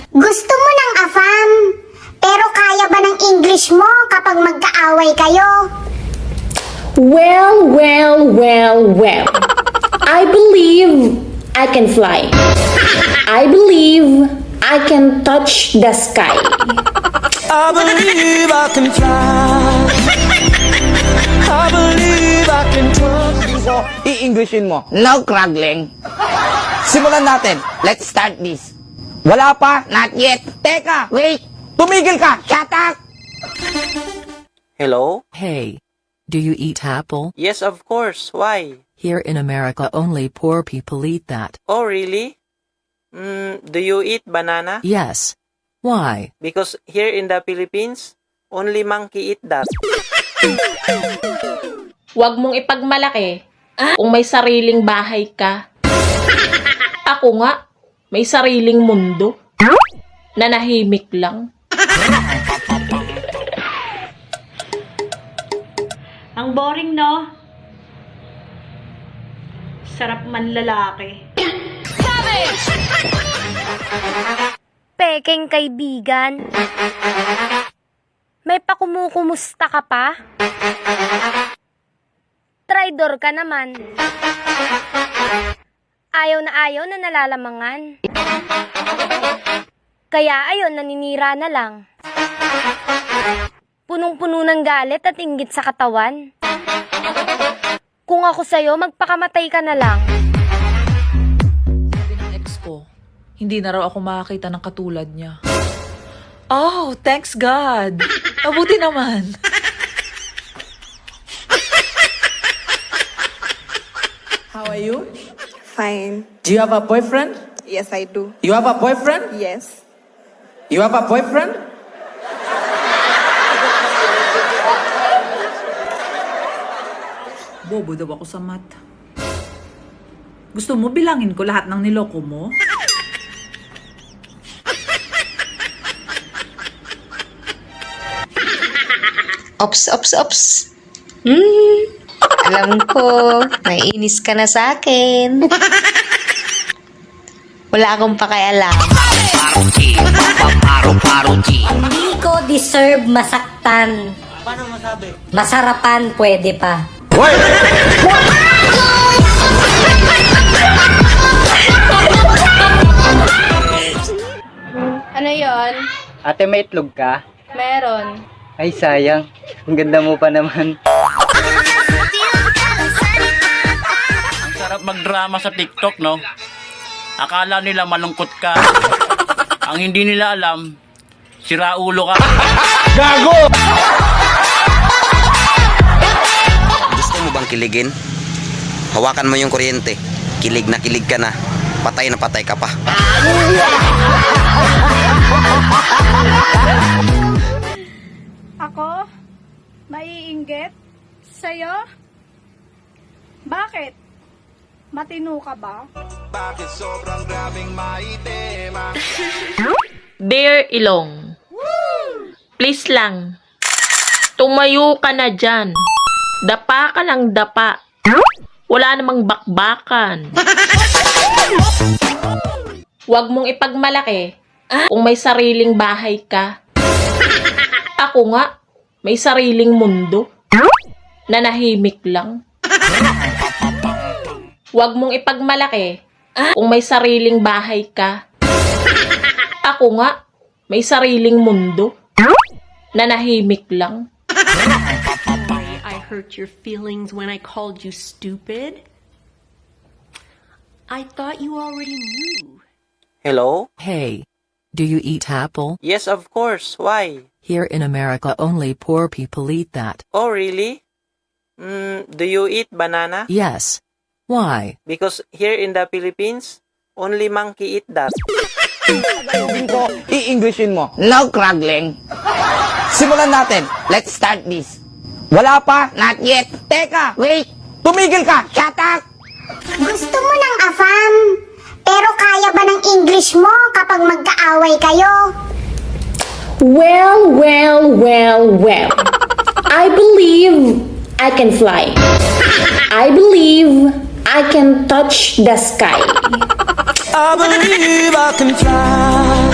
Gusto mo ng afam, pero kaya ba ng English mo kapag magkaaway kayo? Well, well, well, well. I believe I can fly. I believe I can touch the sky. I believe I can fly. I believe I can touch. So, i-Englishin mo. No struggling. Simulan natin. Let's start this. Wala pa? Not yet. Teka, wait. Tumigil ka. Shut up. Hello? Hey. Do you eat apple? Yes, of course. Why? Here in America, only poor people eat that. Oh, really? Do you eat banana? Yes. Why? Because here in the Philippines, only monkey eat that. Huwag mong ipagmalaki kung may sariling bahay ka. Ako nga, may sariling mundo. Nanahimik lang. Ang boring, no? Sarap man lalaki. Pekeng kaibigan. May pakumukumusta ka pa? Traidor ka naman. Ayaw na ayaw na nalalamangan. Kaya ayon, naninira na lang. Punong-puno ng galit at inggit sa katawan. Kung ako sa'yo, magpakamatay ka na lang. Sabi ng ex ko, hindi na raw ako makakita ng katulad niya. Oh, thanks God. Mabuti naman. How are you? Fine. Do you have a boyfriend? Yes, I do. You have a boyfriend? Yes. You have a boyfriend? Bobo daw ako sa math. Gusto mo bilangin ko lahat ng niloko mo? Ops, ops, ops. Alam ko, naiinis ka na sa akin. Wala akong pakialam. Hindi ko deserve masaktan. Paano masabi? Masarapan, pwede pa. Ano yon? Ate, may itlog ka? Meron. Ay, sayang. Ang ganda mo pa naman. Ang sarap magdrama sa TikTok, no? Akala nila malungkot ka. Ang hindi nila alam, sira ulo ka. Gusto mo bang kiligin? Hawakan mo yung kuryente. Kilig na kilig ka na. Patay na patay ka pa. Ako? Maiinggit? Sa'yo? Bakit? Matino ka ba? Bakit sobrang grabing maitim? Dear Ilong, please lang, tumayo ka na dyan. Dapa ka lang dapa. Wala namang bakbakan. Huwag mong ipagmalaki kung may sariling bahay ka. Ako nga, may sariling mundo. Nanahimik lang. Huwag mong ipagmalaki kung may sariling bahay ka. Ako nga, may sariling mundo. Nanahimik lang. I hurt your feelings when I called you stupid. I thought you already knew. Hello? Hey. Do you eat apple? Yes, of course. Why? Here in America, only poor people eat that. Oh, really? Do you eat banana? Yes. Why? Because here in the Philippines, only monkey eat that. Tagalogin ko, i-Englishin mo. No struggling. Simulan natin. Let's start this. Wala pa? Not yet. Teka, wait. Tumigil ka. Shut up. Gusto mo ng afam, pero kaya ba ng English mo kapag magkaaway kayo? Well, well, well, well. I believe I can fly. I believe I can touch the sky. I believe I can fly.